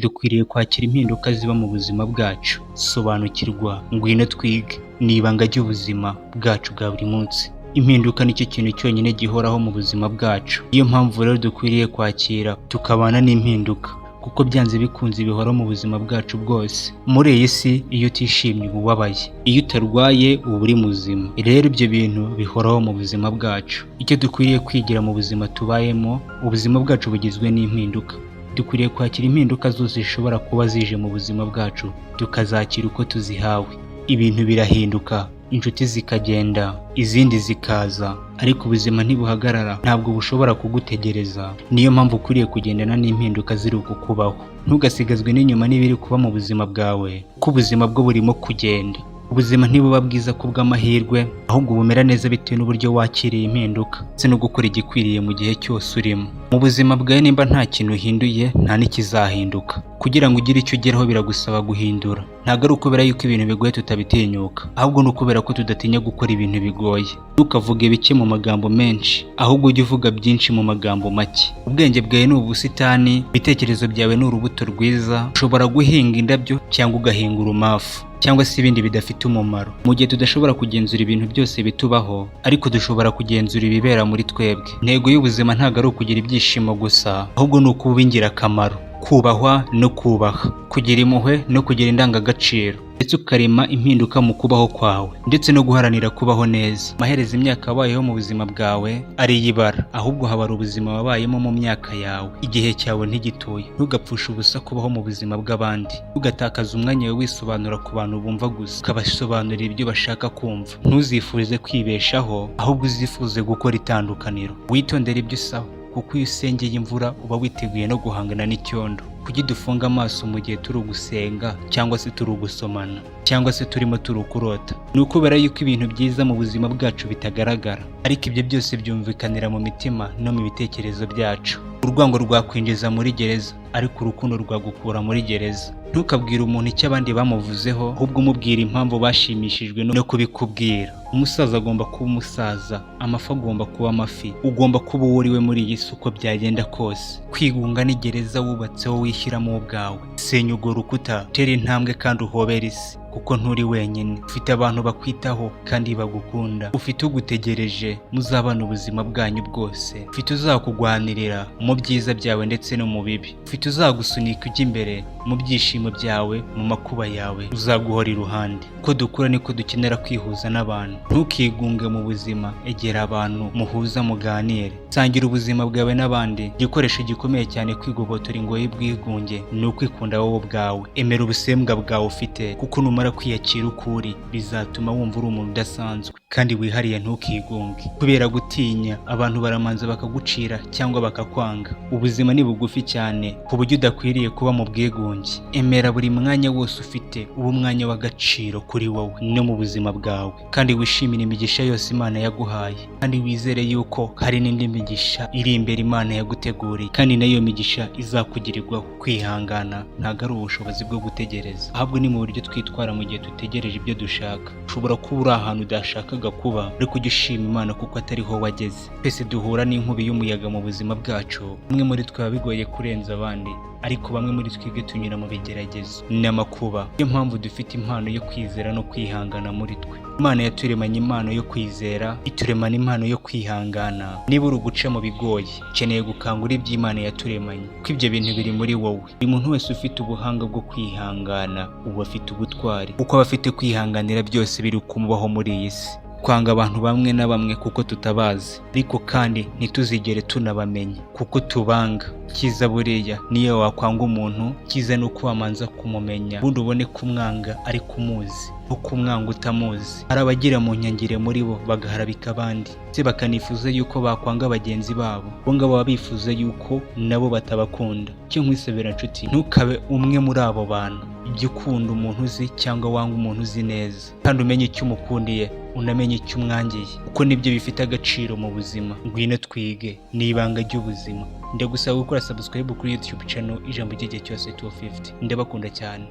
Dukwiriye kwakira impinduka ziba mu buzima bwacu. Sobanukirwa, ngwino twige, ni ibanga ry'ubuzima bwacu bwa buri munsi. Impinduka nicyo kintu cyonyine gihoraho mu buzima bwacu. Niyo mpamvu rero dukwiriye kwakira tukabana n'impinduka, kuko byanze bikunze bihora mu buzima bwacu bwose. Muri iyi si, iyo utishimye uba ubabaye, iyo utarwaye uba uri muzima. Rero ibyo bintu bihoraho mu buzima bwacu. Icyo dukwiriye kwigira mu buzima tubayemo, ubuzima bwacu bugizwe n'impinduka. Dukwiriye kwakira impinduka zose zishobora kuba zije mu buzima bwacu, tukazakira uko tuzihawe. Ibintu birahinduka, inshuti zikagenda, izindi zikaza, ariko ubuzima ntibuhagarara, ntabwo bushobora kugutegereza. Niyo mpamvu ukwiriye kugendana n'impinduka ziri kukubaho. Ntugasigazwe n'inyuma n'ibiri kuba mu buzima bwawe, kuko ubuzima bwo burimo kugenda. Ubuzima ntibuba bwiza ku bw'amahirwe, ahubwo bumera neza bitewe n'uburyo wakiriye impinduka ndetse no gukora igikwiriye mu gihe cyose urimo. Mu buzima bwawe, nimba nta kintu uhinduye, nta n'ikizahinduka. Kugira ngo ugire icyo ugeraho biragusaba guhindura. Ntabwo ari ukubera yuko ibintu bigoye tutabitinyuka, ahubwo ni ukubera ko tudatinya gukora ibintu bigoye. Ntukavuge bike mu magambo menshi, ahubwo ujye uvuga byinshi mu magambo make. Ubwenge bwawe ni ubusitani, ibitekerezo byawe ni urubuto rwiza. Ushobora guhinga indabyo cyangwa ugahinga urumafu cyangwa se ibindi bidafite umumaro. Mu gihe tudashobora kugenzura ibintu byose bitubaho, ariko dushobora kugenzura ibibera muri twebwe. Intego y'ubuzima ntabwo ari ukugira ibyishimo gusa, ahubwo ni ukuba ingirakamaro, kubahwa no kubaha, kugira impuhwe no kugira indangagaciro, ndetse ukarema impinduka mu kubaho kwawe, ndetse no guharanira kubaho neza. Amaherezo, imyaka wabayeho mu buzima bwawe ari iyibara, ahubwo habara ubuzima wabayemo mu myaka yawe. Igihe cyawe ntigituye. Ntugapfushe ubusa kubaho mu buzima bw'abandi. Ntugatakaze umwanya wawe wisobanura ku bantu bumva gusa, ukabasobanurira ibyo bashaka kumva. Ntuzifurize kwibeshaho, ahubwo uzifuze gukora itandukaniro. Witondere ibyo usaba, kuko iyo usengeye imvura uba witeguye no guhangana n'icyondo. Kuki dufunga amaso mu gihe turi ugusenga, cyangwa se turi ugusomana, cyangwa se turimo turi ukurota? Ni ukubera yuko ibintu byiza mu buzima bwacu bitagaragara, ariko ibyo byose byumvikanira mu mitima no mu bitekerezo byacu. Urwango rwakwinjiza muri gereza, ariko urukundo rwagukura muri gereza. Ntukabwire umuntu icyo abandi bamuvuzeho, ahubwo umubwira impamvu bashimishijwe no kubikubwira. Umusaza agomba kuba umusaza, amafi agomba kuba amafi. Ugomba kuba uwo uriwe muri iyi si uko byagenda kose. Kwigunga ni gereza wubatseho wishyiramo ubwawe. Senya urwo rukuta, tera intambwe kandi uhobere isi, kuko nturi wenyine. Ufite abantu bakwitaho kandi bagukunda, ufite ugutegereje muzabana ubuzima bwanyu bwose, ufite uzakugwanirira mu byiza byawe ndetse no mu bibi, ufite uzagusunika ujya imbere mu byishimo byawe, mu makuba yawe uzaguhora iruhande. Uko dukura niko dukenera kwihuza n'abantu. Ntukigunge mu buzima, egera abantu muhuza, muganire, sangira ubuzima bwawe n'abandi. Igikoresho gikomeye cyane kwigobotora ingoyi y'ubwigunge ni ukwikunda wowe ubwawe. Emera ubusembwa bwawe ufite, kuko numara kwiyakira uko uri bizatuma wumva uri umuntu udasanzwe kandi wihariye. Ntukigunge kubera gutinya abantu baramanza bakagucira cyangwa bakakwanga. Ubuzima ni bugufi cyane ku buryo udakwiriye kuba mu bwigunge. Emera buri mwanya wose ufite uba umwanya w'agaciro kuri wowe no mu buzima bwawe, kandi wishimire imigisha yose Imana yaguhaye, kandi wizere yuko hari n'indi migisha iri imbere Imana yaguteguriye, kandi nayo migisha izakugirirwaho. Kwihangana ntabwo ari ubushobozi bwo gutegereza, ahubwo ni mu buryo twitwara mu gihe dutegereje ibyo dushaka. Ushobora kuba uri ahantu udashakaga kuba, ariko ujye ushima Imana kuko atariho wageze. Twese duhura n'inkubi y'umuyaga mu buzima bwacu. Bamwe muri twe biba bigoye kurenza abandi, ariko bamwe muri twebwe tunyura mu bigeragezo n'amakuba. Niyo mpamvu dufite impano yo kwizera no kwihangana muri twe. Imana yaturemanye impano yo kwizera, ituremana impano yo kwihangana. Niba uri uguca mu bigoye, ukeneye gukangura ibyo Imana yaturemanye, kuko ibyo bintu biri muri wowe. Buri muntu wese ufite ubuhanga bwo kwihangana ubu afite ubutwari, kuko aba afite kwihanganira byose biri kumubaho muri iyi si. Kwanga abantu bamwe na bamwe kuko tutabazi, ariko kandi ntituzigere tunabamenya kuko tubanga. Cyiza buriya niyo wakwanga umuntu, cyiza ni uko wamanza kumumenya, ubundi ubone kumwanga ariko umuzi, nko kumwanga utamuzi. Hari abagira mu nyangire muri bo bagaharabika abandi, ndetse bakanifuza yuko bakwanga bagenzi babo. Bo ngabo baba bifuza yuko nabo batabakunda. Icyo nkwisabira nshuti, ntukabe umwe muri abo bantu. Jya ukunda umuntu uzi cyangwa wanga umuntu uzi neza, kandi umenye icyo umukundiye, unamenye icyo umwangiye, kuko nibyo bifite agaciro mu buzima. Ngwino twige, ni ibanga ry'ubuzima. Ndagusaba gukora subscribe kuri YouTube channel Ijambo ry'Igihe Cyose 250. Ndabakunda cyane.